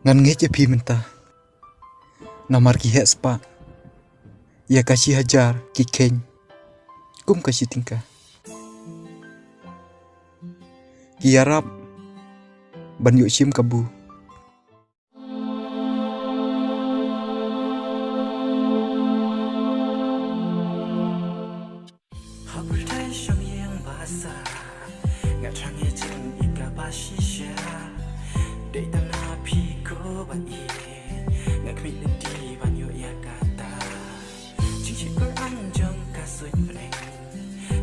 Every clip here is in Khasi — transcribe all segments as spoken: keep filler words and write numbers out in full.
Ngan ngeit ïa phi mynta. Namar ki heh spah ïa ka shi hajar ki kheiñ kum ka shi tyngka. Ki ïarap ban ïoh shim kabu. Ha pyrthei shong ïeng ba sa, nga thrang ïa jingïeit kaba shisha. Dei tang ha phi ko ba ïeit, nga khmih lynti ban ïoh ïa kata. Jingshit Quran jong ka suiñ bneng,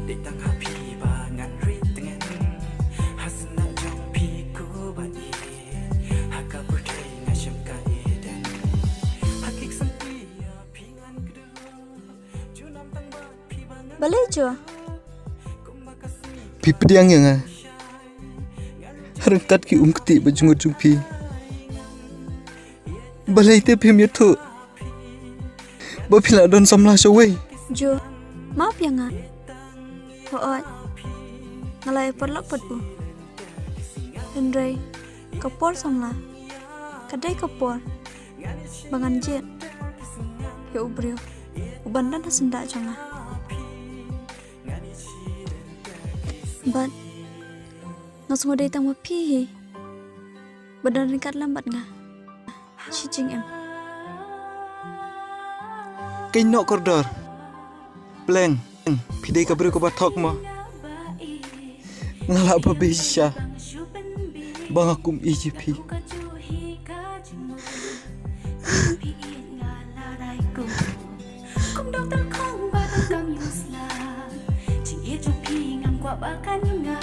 dei tang ha phi ba ngan rit tngen. Ha sna jong phi ko ba ïeit, ha ka pyrthei nga shem ka Eden. Ha ki ksang phi ïa phi ngan kdew. Balei Jo? Phi pdiang ïa nga ryngkat ki umkti ba jngut jong phi. Balei te phim ïathuh ba phi la don samla shawei? Jo, map ïa nga. Hooid, nga la ïa paralok bad u. Hynrei ka por samla ka dei ka por ba ngan jied ïa u briew uban don ha syndah jong nga. Bad nga sngewdei tang ma phi hi ba don ryngkat lem bad nga. Shi jingim. Keiñ noh kordor. Pleng, phi dei ka briew kaba thok mo. Nga lah ba beh shisha ba nga kum ïeit ïa phi. Kum doktor khong ba donkam ïa u sla. Jingïeit jong phi ngam kwah ba kan ïa nga.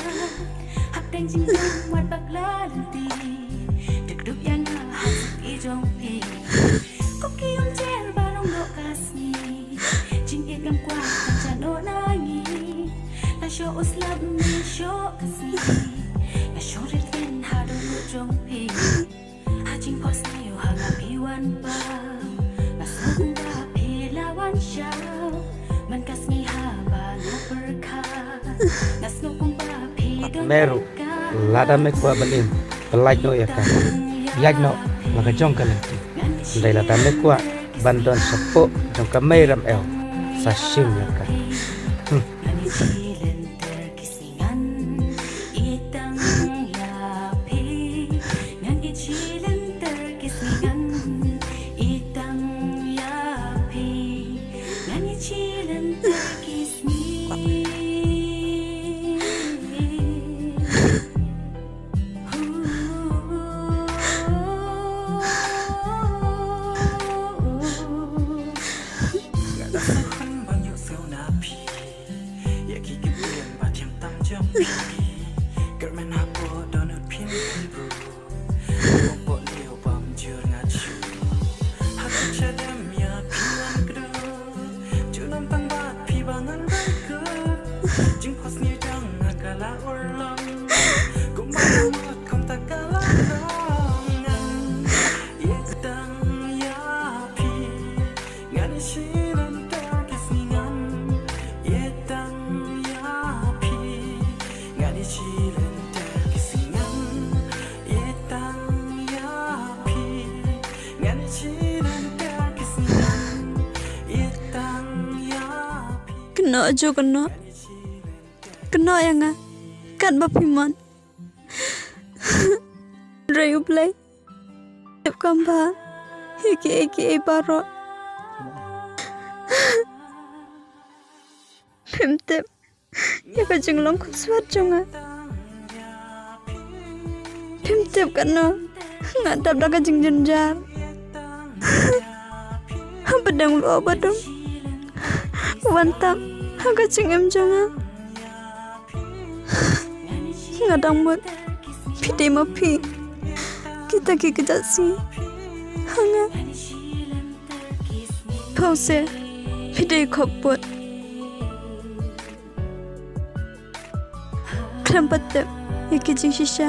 Hapdeng jingdon wat bakla lynti. Duk duk ïa nga ha suki jong phi. Kum ki ïong jer ba rung doh ka sngi. Jingïeit ngam kwah kan jano na ngi. Na shoh u slap ne shoh ka sngi. Na shoh rit ken ha dohnud jong phi. Ha jingphohsniew ha nga phi wan pang. Nga sngew kumba phi la wan shaw. Man ka sngi haba nga pyrkhat. Nga sngew kumba phi don. Meru, lada me kwah ban im, pyllait noh ïa ka. Ïaid noh la ka jong ka lynti. Hynrei lada me kwah ban don shapoh jong ka mei Ramew, sa shim ïa ka. Hmm. Ngan ïeit shi lynter ki sngi ngan ïeit tang ïa phi. Ngan ïeit shi lynter ki sngi ngan ïeit tang ïa phi. Ngan ïeit shi lynter ki sngi. Nga da sngewhun ban ïohsngew na phi ïa ki kyntien ba thiang tam jong phi. Kyrmen hapoh dohnud phin kyrkhu. Hapoh liu bym jur nga shu. Ha ka shadem ïa phi wan kdew. Junom tang bad phi ba ngan rai kut. Jingphohsniew jong nga ka la urlong. Kumba mut kumta ka la long. Ngan ïeit tang ïa phi. Ngan ïeit shi lynter ki sngi ngan ïeit tang ïa phi. Ngan ïeit shi lynter ki sngi ngan ïeit tang ïa phi. Ngan ïeit shi lynter ki sngi ngan ïeit tang ïa phi. Kynnoh Jo, kynnoh. Kynnoh ïa nga katba phi mon. Hynrei U Blei tip kam bha ïa kiei kiei baroh. Phim tip ïa ka jinglong khunswet jong nga. Phim tip katno nga dap da ka jingjynjar. Hapdeng u lyoh ba dum u wan tap ha ka jingim jong nga. Nga dang mut phi dei ma phi kita ki kjat sngi ha nga. Phi u se phi dei khop put. Khlem pat tip ïa ki jingshisha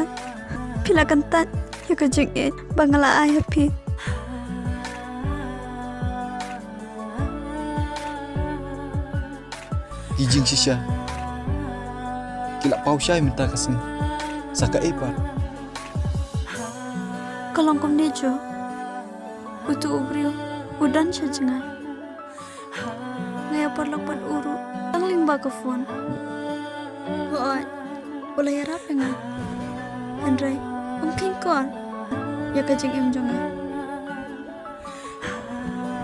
phi la kyntait ïa ka jingïeit ba nga la ai ha phi. Ki jingshisha ki la paw shai mynta ka sngi. Sa kaei pat? Ka long kumne Jo. Utu u briew u don sha jngai. Nga ïa paralok bad u ruh tang lyngba ka phone. Hooid, u la ïarap ïa nga. Hynrei um kheiñ kor ïa ka jingim jong nga.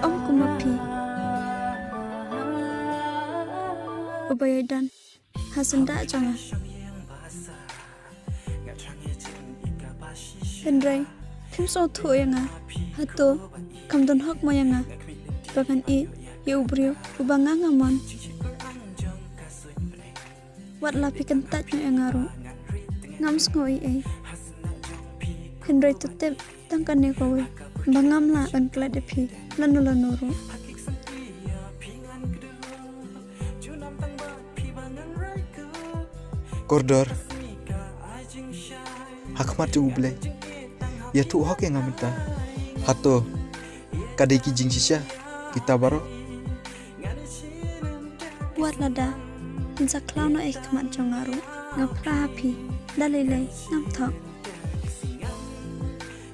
Ym kum ma phi uba ïai don ha syndah jong nga. Hynrei phim sngewthuh ïa nga. Hato kam don hok mo ïa nga ba ngan ïeit ïa u briew uba nga nga mon? Wat la phi kyntait noh ïa nga ruh, ngam sngew ei ei. Hynrei to tip tang kane kawei, ba ngam lah ban klet ïa phi lano lano ruh. Kordor, ha khmat jong U Blei, ïathuh hok ïa nga mynta. Hato ka dei ki jingshisha kita baroh? Wat lada phin sa khlaw noh ïa ka khmat jong nga ruh, nga phla ha phi, da lei lei ngam thok.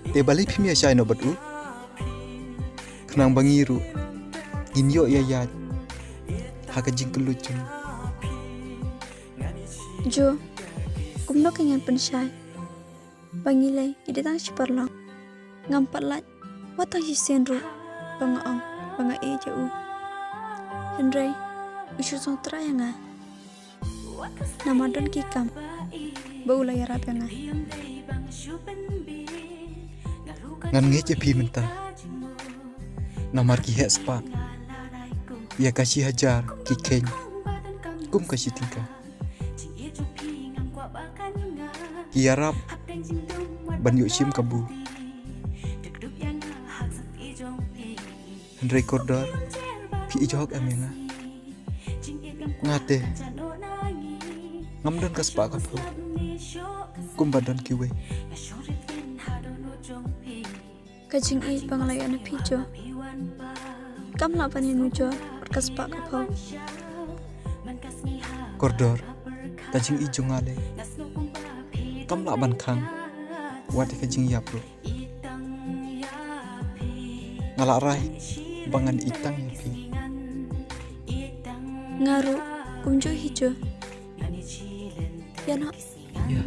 Te balei phim ïa shai noh bad u? Khnang ba ngi ruh ngin ïoh ïa ïaid ha ka jingkylluid jong ngi. Jo, kumno ka ngan pynshai ba ngi lei ki dei tang shi paralok? Ngam pat lait wat tang shisien ruh ba nga ong ba nga ïeit ïa u. Hynrei u shu sngewthuh ïa nga. Namar don ki kam ba u la ïarap ïa nga. Ngan ngeit ïa phi mynta. Namar ki heh spah ïa ka shi hajar ki kheiñ kum ka shi tyngka. Ki ïarap ban ïoh shim kabu. Hynrei Kordor, phi ïeit hok em ïa nga? Nga te ngam don ka spah ka phew kumba don kiwei. Ka jingïeit ba nga la ïoh na phi Jo, kam lah ban ïanujor wat ka spah ka phew. Kordor, ka jingïeit jong nga lei kam lah ban khang wat ïa ka jingïap ruh. Nga la rai ba ngan ïeit tang ïa phi. Nga ruh kumjuh hi Jo. Ïa noh. Ïa.